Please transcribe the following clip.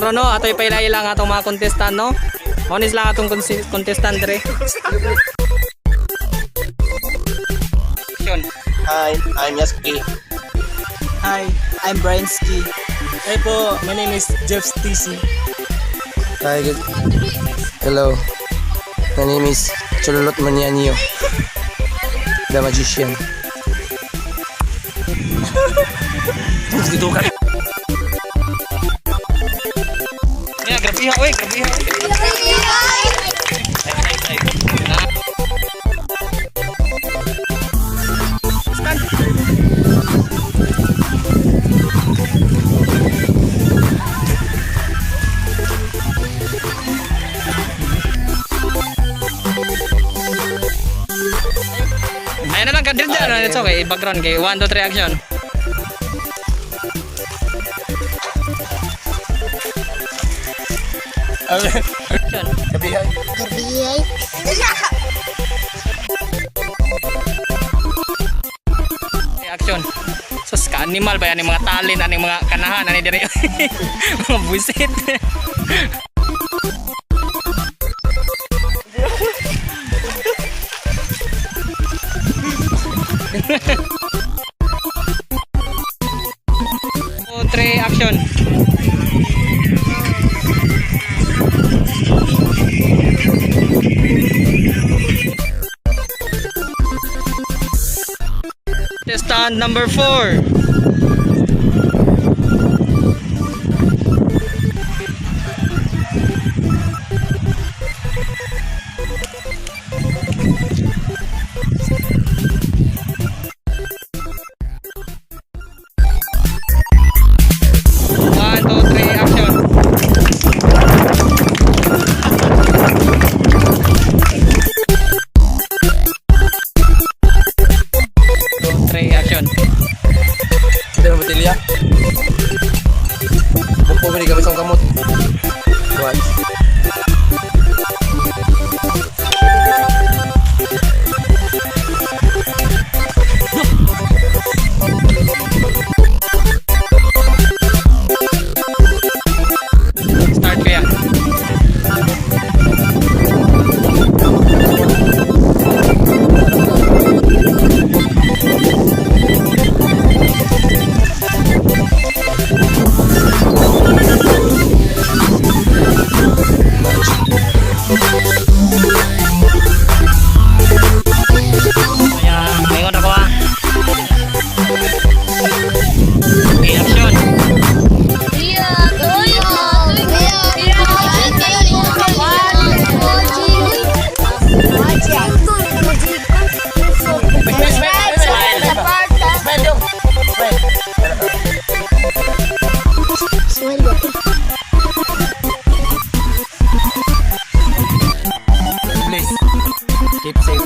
Karon, no, ato ipaila-ila ang atong mga contestant, no. Mao ni sila ang atong contestant dre. Action. Hi, I'm Yaski. Hi, I'm Brian Ski. Hi po, my name is Jeff TC. Hi, good. Hello. My name is Chololot Manyanio, the magician. Dito ka. Yeah, grabe ha, oy, grabe ha. Stand. Ayan na lang, kadiri dyan. It's okay. Background kay 1, 2, 3, action. Action. Gabi. Action. Sus ka animal ba yan yung mga talin aning mga kanahan ani diri. Mga buisit. Two, three, action. Contestant number 4. One, two, three, action. Two, three, action. Ito na botelya. Bumpo ni gamit sa kamot. What? Start kaya. Kaya, ngayon ako ah. Okay, action. Smile dong. Smile. Please. Keep safe.